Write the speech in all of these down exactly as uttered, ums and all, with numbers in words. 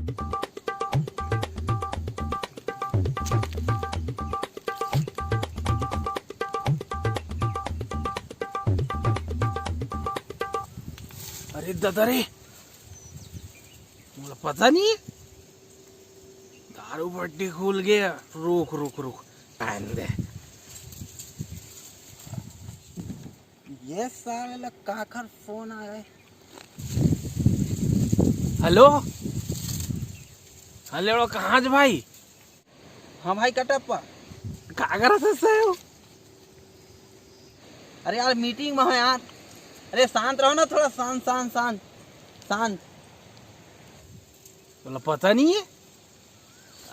अरे दादा रे, मोला पता नहीं, दारू भट्टी खुल गया। रुक रुक रुक, आन दे। ये साले ला काखर फोन आ गए। हेलो, हेलो, कहाँ ज भाई? हाँ भाई कटप्पा। का करत हस हो? अरे यार मीटिंग में हो यार। अरे शांत रहो ना थोड़ा, शांत शांत शांत शांत। तोला पता नहीं है?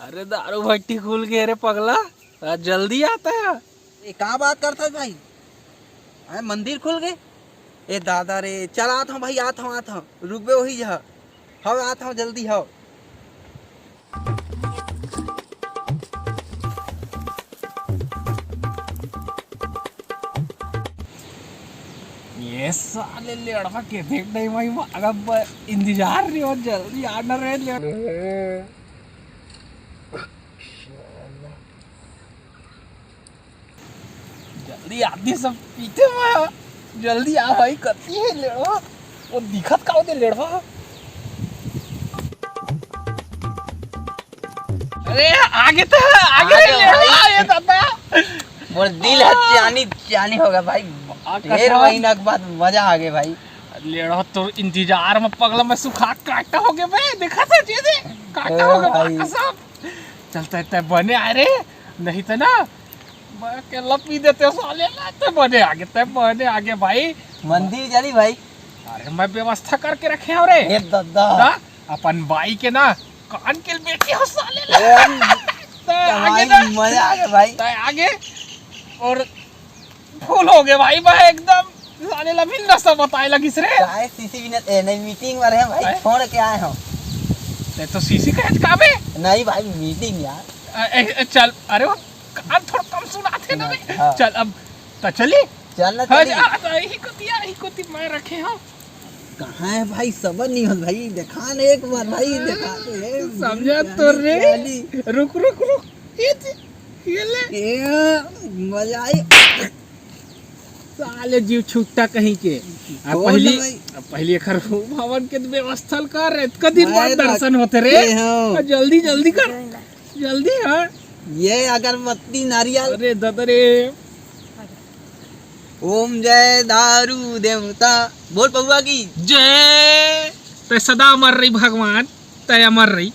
अरे दारू भट्टी खुल गए रे पगला, आज जल्दी आता है। ए, का बात करता है भाई? अरे मंदिर खुल गए? ए दादा रे, चल आत हूँ भाई, आत हूँ, आत हूँ, रुकबे वही जहा। हव आत हूँ, जल्दी हव। ये साले लेड़वा के देख नहीं भाई, अगर इंतजार नहीं हो, जल्दी आना रे लेड़वा। जल्दी आदमी सब पीते हुए, जल्दी आ भाई, कती है लेड़वा, वो दिखत का होते लेड़वा। अरे आगे तो आगे आ गया लेड़वा, भाई। ये दादा। मोर दिल है चानी चानी होगा भाई। आ, डेढ़ कसम। महीना के बाद मजा आ गया भाई। लेड़वा तो इंतजार में पगला मैं सुखा काटा हो गया बे, देखा था जे दे काटा ओ हो गया भाई। कसम। चलता है तय बने आए रे, नहीं तो ना मैं अकेला पी देते साले ला। तय बने आगे, तय बने आगे भाई। मंदिर चली भाई। अरे मैं व्यवस्था करके रखे हूँ रे। ए दादा। दा, अपन बाई के ना कान के बेटी हो साले ला। ए, तय आगे भाई, ना। मजा आ गया भाई। तय आगे और फुल हो गए भाई, मैं एकदम साले ला भी नशा बताए लगिस रे। चाय सीसी भी न, ए, नहीं मीटिंग वाले हैं भाई, हैं? छोड़ के आए हो। ते तो सीसी कहे का बे? नहीं भाई मीटिंग यार। ए, ए, चल, अरे वो कान थोड़ा कम सुनाथे ना बे। हाँ। चल अब तो चली। चल ना हाँ, चली। आ, तो यही कोती, यही कोती मैं रखे हूँ। कहाँ है भाई, सबर नहीं हो भाई, देखा ना एक बार भाई, देखा तो है। समझा तो रे। रुक रुक रुक, ये ले। ए, मजा आई। साले जीव छुट्टा कहीं के। आ पहली, पहली एकर भवन के व्यवस्था कर रे, कदी बाद दर्शन होते रे। जल्दी जल्दी कर, जल्दी। हाँ, ये अगरबत्ती नारियल। अरे ददरे। ओम जय दारू देवता। बोल पौवा की जय। तय सदा अमर रही भगवान, तय अमर रही।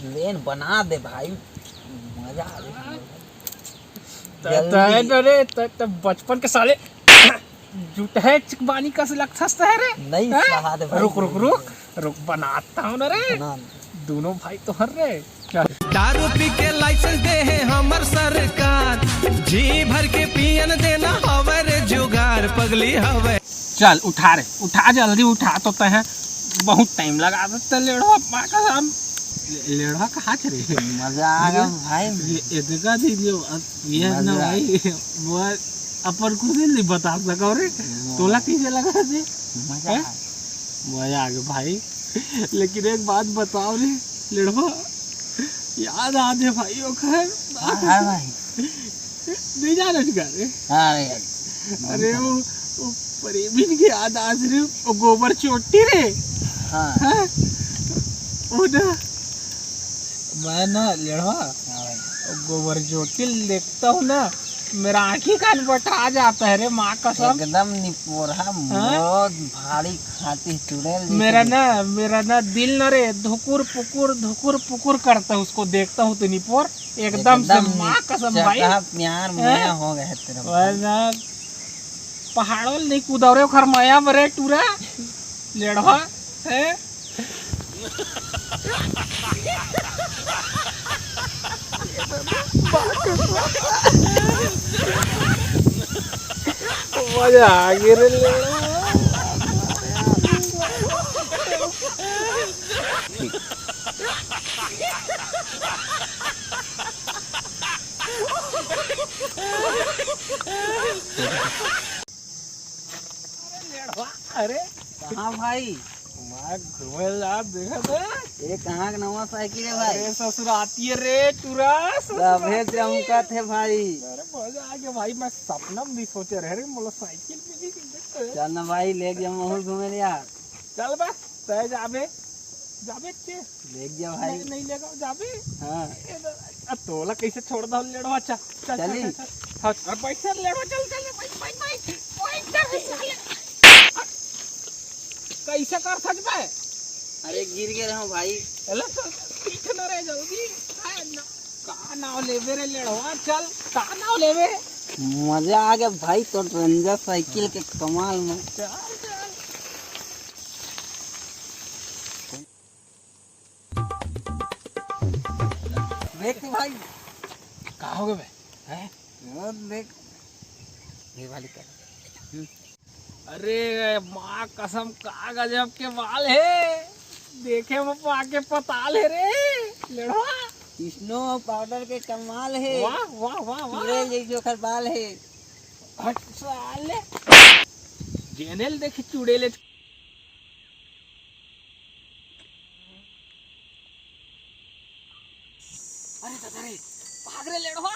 लेन बना दे भाई, मजा आ गया। तय न रे, तय बचपन के साले जुट है चिकबानी कस लगथस तय रे। नहीं सहा दे भाई। रुक रुक रुक रुक, बनाता हूँ ना रे। दोनों भाई तो हर रे। दारू पी के लाइसेंस दे है हमर सरकार, जी भर के पियन देना हवे रे जुगाड़, पगली हवे। चल उठा रे, उठा, जल्दी उठा, तो तय बहुत टाइम लगा देते लेड़वा माँ का साम। लेड़वा कहाँ थे रे? मजा आ गया भाई। ये इतका दिन जो ये ना भाई, वो अपन कुछ नहीं बता सको रे। तोला कैसे लगा थे? मजा आ गया भाई। लेकिन एक बात बताओ रे लेड़वा, याद आ दे भाई ओकर। हाँ, हाँ भाई। नहीं जाना चुका रे। हाँ, नहीं जाना। अरे वो, वो प्रेमी के याद आ दे रे, वो गोबर चोटी रे। हाँ। हाँ? वो ना, मैं ना लेड़वा, हाँ भाई। वो गोबर चोटी देखता हूँ ना, मेरा आँखी कान बटा जाता है रे माँ कसम। एकदम निपोरहा, हाँ? बहुत भारी खाती चुड़ैल जैसे मेरा ना, मेरा ना दिल ना रे धुकुर पुकुर धुकुर पुकुर करता है, उसको देखता हूँ तो निपोर एकदम से एकदम माँ कसम भाई। प्यार हैं? मया हो गया है तेरा भाई। वरना पहाड़ों नहीं कूदा रे ओखर मया मरे टूरा लेड़वा है। मजा आ गया रे लेड़वा। अरे लेड़वा, अरे कहाँ भाई? मैं घूमे ला देखा था। ये कहाँ के नवा साइकिल है भाई? अरे ससुराती है रे टुरा, ससुराती सभे है। चमकत है भाई। अरे मजा आ गया भाई, मैं सपना में नहीं सोचे रहे रे, मोला साइकिल मिली। चल ना भाई, ले गया महूर घूमे ले यार। चल बा, तय जाबे, जाबे के? ले गया भाई। नहीं, नहीं लेगा, जाबे। हाँ। ए, अब तोला कैसे छोड़ दो लेड़वा? चल, चल, चल, चली। चल, चल। हाँ, अब पैसा लेड़वा, चल, चल, भाई, भाई, भाई, भाई, चल, चल। कैसे कर सकबे? अरे गिर गए रहो भाई। चलो, चल, चल, पीछे ना रह, जल्दी। हाँ, ना। का नाव लेबे रे लेड़वा? चल, का नाव लेबे? मजा आ गया भाई, तो रेंजर साइकिल के कमाल में। चल, चल। देख तो भाई। का हो गए बे? हैं? वो देख। ये वाली कर। अरे माँ कसम, का गजब के बाल हे। देखे में पाके पताल हे रे लेड़वा। स्नो पाउडर के कमाल हे। वाह, वाह, वाह, वाह। चुड़ैल जैसे ओकर बाल हे। हट साले। जेनेल देखी चुड़ैल। अरे दादा रे, भाग रे लेड़वा।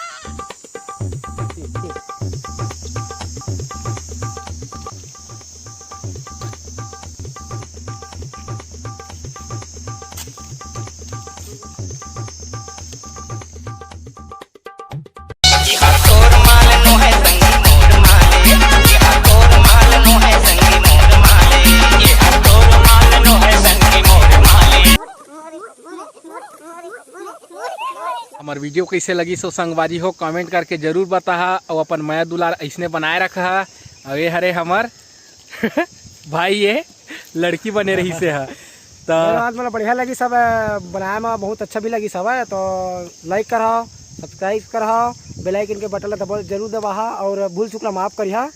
हमर वीडियो कैसे लगी सो संगवारी हो, कमेंट करके जरूर बताहा, अउ अपन मया दुलार ऐसने बनाए रखा। अउ ये हरे हमर भाई, ये लड़की बने रही से हा। तो धन्यवाद, मतलब बढ़िया लगी सब, अ, बनाए में बहुत अच्छा भी लगी सब, अ, तो लाइक करहा, सब्सक्राइब करहा, बेल आइकन के बटन ला दबा जरूर दबाहा और भूल चूक ला माफ करिहा।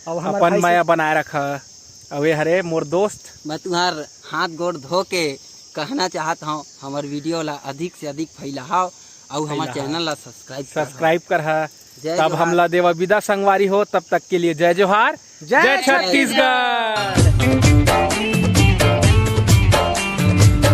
और हमर अपन भाई से मया बनाए रखा। अउ ये हरे मोर दोस्त। मैं तुम्हार हाथ गोड़ धो के कहना चाहत हूँ, हमर वीडियो ला अधिक से अधिक फैलाओ और हमर फैलाओ। चैनल ला सब्सक्राइब करहा। सब्सक्राइब करहा। जय तब जोहार। हमला देवा विदा संगवारी हो, तब तक के लिए जय जोहार, जय जय छत्तीसगढ़। छत्तीसगढ़।